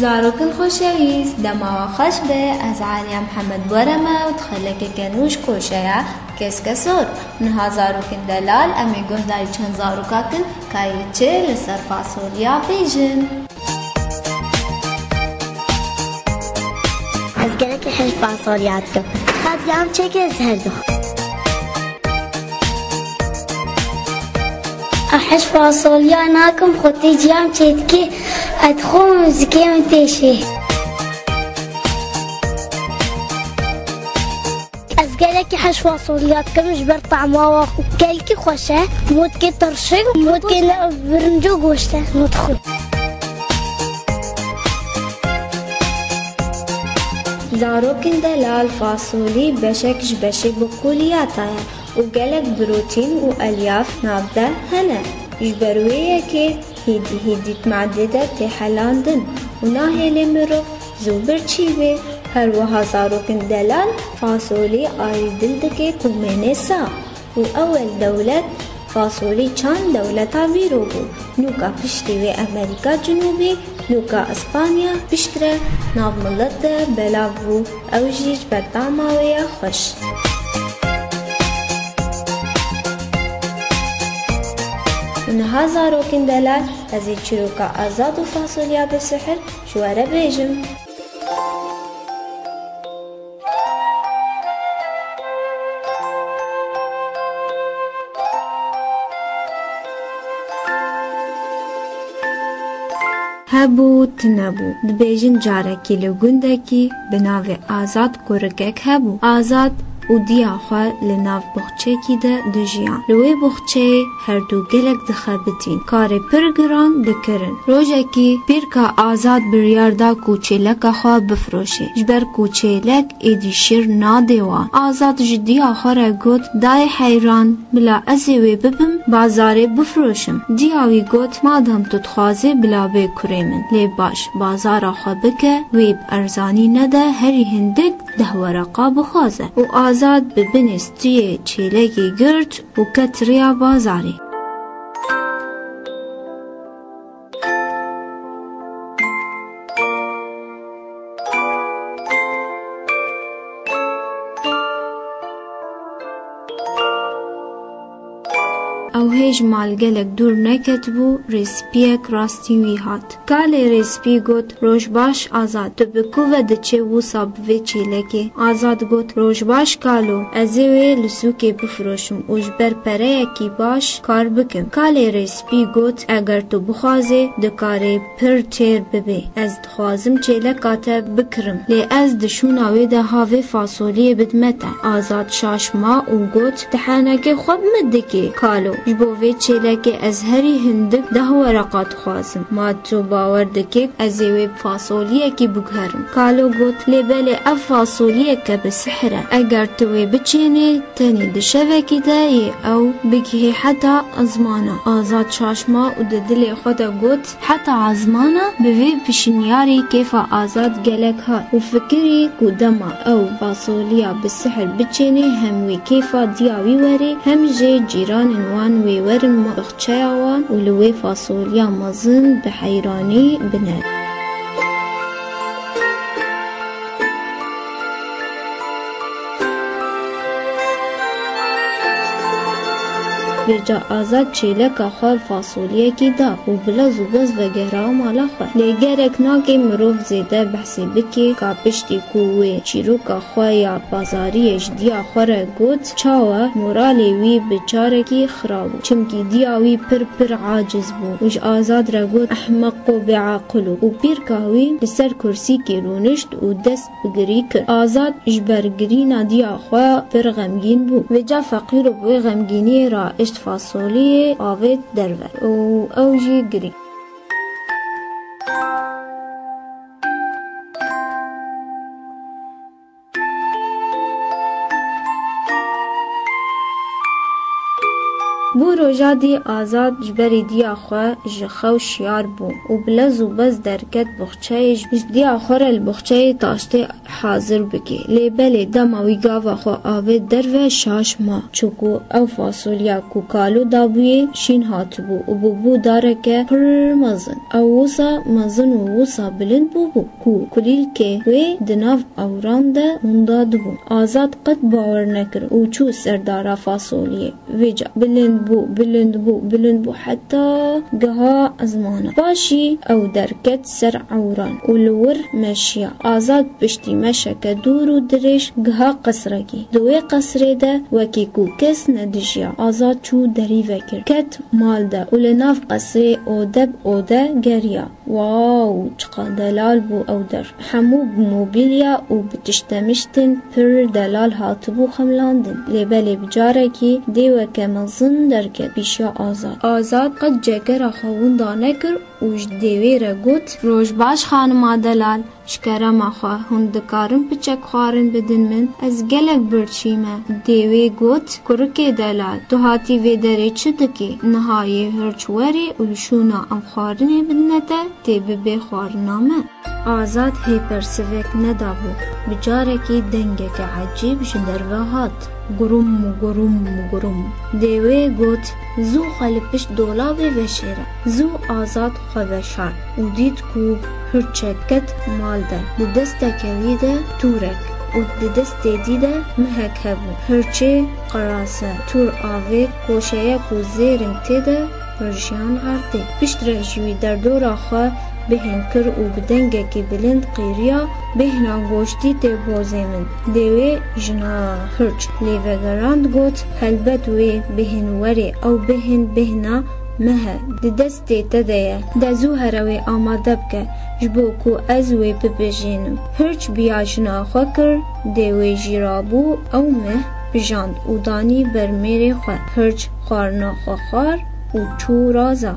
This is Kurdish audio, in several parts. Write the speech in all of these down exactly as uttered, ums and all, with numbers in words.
Zarokên xoşewîst, dema we xweş be, ez Aliya Mihemed Borem e û di xelekeke nû ji Koşeya Keskesor. Niha zarokên delal, em ê guhdar çend zaroka kin, ka yê çi li ser fasoliya bêjin. Ez gelekî hej fasoliya dikim. Ka diyam çêke ez her dixwim. Ez hej fasoliya nakim, xwe tê ciyam çêdikê, ez dixwim zikê min têşê. Ez gelekî hej fasoliya dikim ji ber tahma wa gelkî xweş e. Motkê tirşik, motkê ne birinco goşt e, notxu. Zarokên delal fasolî beşek ji beşê biqûliyata ye û gelek protîn û elyaf nav de hene. Ji ber wê yekê hêdî hêdî di madê de tê helandin û nahêlê mirov zû birçî bê. Her wiha zarokên delal fasolî arî dil dike ku mênê sax û ewel dewlet fasolî çand dewleta vîro bû. Nûka piştî wê Amerîka Cinûbî, nûka Îspanya piştre nav milet de belav bû. Ew jî ji ber tama wê ya xweş. Û niha zarokên delal, ez ê çîroka Azad û fasoliya bi sihir ji we re bêjim. Hebû, tune bû. Dibêjin carekî li gundekî bi navê Azad kurikek hebû. Azad û diya xwe li nav boxçekî de dijiyan. Li wê boxçeyê her du gelek dixebitîn. Karê pir giran dikirin. Rojekî pîrka Azad biryar da ku çêleka xwe bifroşê. Ji ber ku çêlek êdî şir nadê wan. Azad ji diya xwe re got, Dayê heyran, bila ez ê wê bibim bazarê bifroşim. Diya wî got, Madem tu dixwazê, bila bê kurê min. Lê baş, bazara xwe bike, wê bi erzanî nede, herî hindik deh wereqa bixwaze. Û Azad bi binê stiyê çêlekê girt û ket riya bazarê. Ew hê ji mal gelek dûr neketibû, rêspiyek rastî wî hat. Kalê rêspî got, Roj baş, Azad. Tu bi ku ve diçê wisa bi vê çêlekê? Azad got, Roj baş, kalo. Ez ê wê li sûkê bifroşim û ji ber pereyekî baş kar bikim. Kalê rêspî got, Eger tu bixwazê, dikarê pir têr bibê. Ez dixwazim çêleka te bikirim. Lê ez di şûna wê de ha vê fasoliyê bidime te. Azad şaş ma û got, Ti henekê xwe bi min dikî, kalo. Ji bo vê çêlekê ez herî hindik deh wereqa dixwazim. Ma tu bawer dikî ez ê wê bi fasoliyekî biguherim? Kalo got, Lê belê ev fasoliyeke bi sihir e. Eger tu wê biçênê, tenê di şevekî de yê ew bigihê heta ezmana. Azad şaş ma û di dilê xwe de got, Heta ezmana? Bi vê pişinyarî kêfa Azad gelek hat û fikirî ku dema ew fasoliya bi sihir biçênê, hem wê kêfa diya wî werê, hem jî cîranên wan wê werin baxçeya wan û li wê fasoliya mezin bi heyranî bine. Vêca Azad çêleka xwe fasoliyekî da û bi lez û bez vegera mala xwe. Lê gerek nake mirov zêde behsê bike ka piştî ku wê çîroka xwe ya bazariyê ji diya xwe re got, çawa moralê wî bi carekî xira bû. Çimkî diya wî pir pir aciz bû û ji Azad re got, Ehmeqo bêaqil û pîrka wî li ser kursîkê rûnişt û dest bi girî kir. Azad ji ber girîna diya xwe pir xemgîn bû. Vêca feqîro bi wê xemgîniyê re êşt fasoliyê avêt derve û ew jî girî. Bû Roja dî Azad ji berî diya xwe ji xew şiyar bû û bi lez û bez derket boxçeyê, ji diya xwe re li boxçeyê taştê hazir bike. Lê belê dema wî gava xwe avêt derve, şaş ma. Çunku ew fasoliya ku kalo dabûyê şîn hatibû û bûbû dareke pir mezin. Ew wisa mezin û wisa bilind bûbû ku kulîlkê wê di nav ewran de hûnda dibû. Azad qet bawer nekir û çû ser dara fasoliyê. Vêca bilind bû, bilind bû, bilind bû heta giha ezmana. Paşî ew derket ser ewran û li wir meşiya. Azad piştî meşeke dûr û dirêj giha qesrekî. Di wê qesrê de wekî ku kes nedijiya. Azad çû derî vekir. Ket mal de û li nav qesrê ode bi ode geriya. Wow, çiqa delal bû ew der. Hemû bi mobîlya û bi tiştemiştên pir delal hatibû xemilandin. Lê belê bi carekî dêweke mezin derket pîşiya Azad. Azad qet cekera xwe winda nekir û ji dêwê re got, "Roj baş, xanima delal. Ji kerema xwe, hûn dikarin piçek xwarin bidin min? Ez gelek birçî me." Dêwê got, "Kurikê delal, tu hatî vê derê çi dikî? Niha yê hirç werê û li şûna em xwarinê bidine te, tê bibe xwarina me." Azad hê persivek nedabû. Bi carekî dengeke ecîb ji derve hat. Gurum, gurum, gurum. Dêwê got, "Zû xwe li pişt dolabê veşêre." Zû Azad xwe veşart û dît ku hirçek ket mal de. Di destekê wî de tûrek û di destê dî de mehek hebû. Hirçê qerase, tûr avêt, koşeyek û zêrên tê de rijiyan erdê. Piştre ji wî derdora xwe bêhn kir û bi dengekî bilind qîriya, "Bêhna goştî tê pozê min." Dêwê jina hirç lê vegerand, got, "Helbet wê bêhn werê, ew bêhn bêhna me he, di destê te de ye. De zû here wê amade bike, ji bo ku ez wê bibijênim." Hirç biya jina xwe kir, dêwê jî rabû, ew meh bijand û danî ber mêrê xwe. Hirç xwarina xwe xwar û çû raza.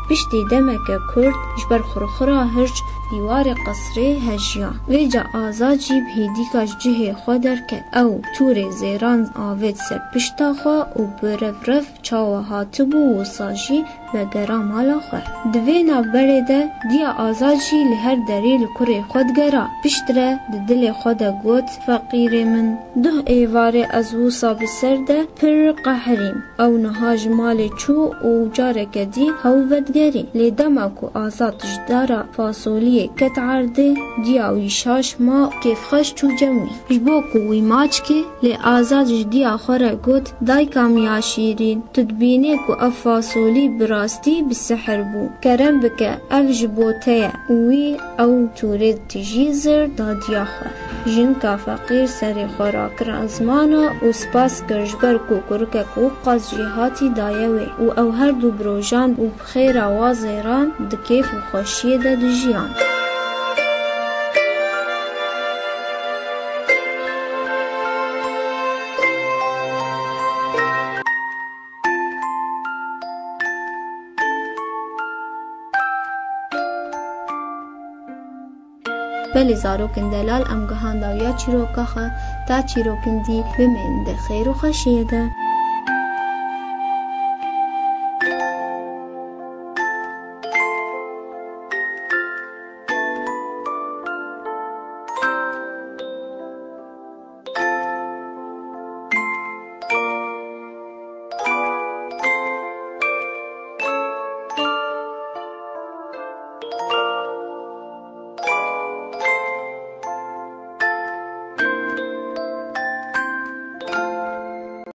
Piştî demeke kurt ji ber xurxura hirç dîwarê qesrê hejiya. Vêca Azad jî bi hêdîka ji cihê xwe derket. Ew tûrê zêran avêt ser pişta xwe û bi rev rev çawa hatibû wisa jî vegera mala xwe. Di vê navberê de diya Azad jî li her derî li kurê xwe digera. Piştre di dilê xwe de got, "Feqîrê min, duh êvarê ez wisa bi ser de pir qehrîm." Ew niha ji malê çû û careke dî hew vedigerî. Lê dema ku Azad ji dara fasoliyê ket erdê, diya wî şaş ma, kêfxweş çû cem wî. Ji bo ku wî maç ke, lê Azad ji diya xwe re got, "Dayika min ya şîrîn, tu dibînî ku ev fasolî bi rastî bi sihir bû. Kerem bike, ev ji bo te ye." Û wî ew tûrê tijî zir da diya xwe. Jinka feqîr serê xwe rakir ezmana û spas kir ji ber ku kurikek wiqas jêhatî daye wê û ew her du bi rojan û bi xêra wa zêran di kêf û xweşiyê de dijiyan. Belê zarokên delal, em gihandawiya çîroka xwe, ta çîrokên dî bimên di xêr û xweşiyê de.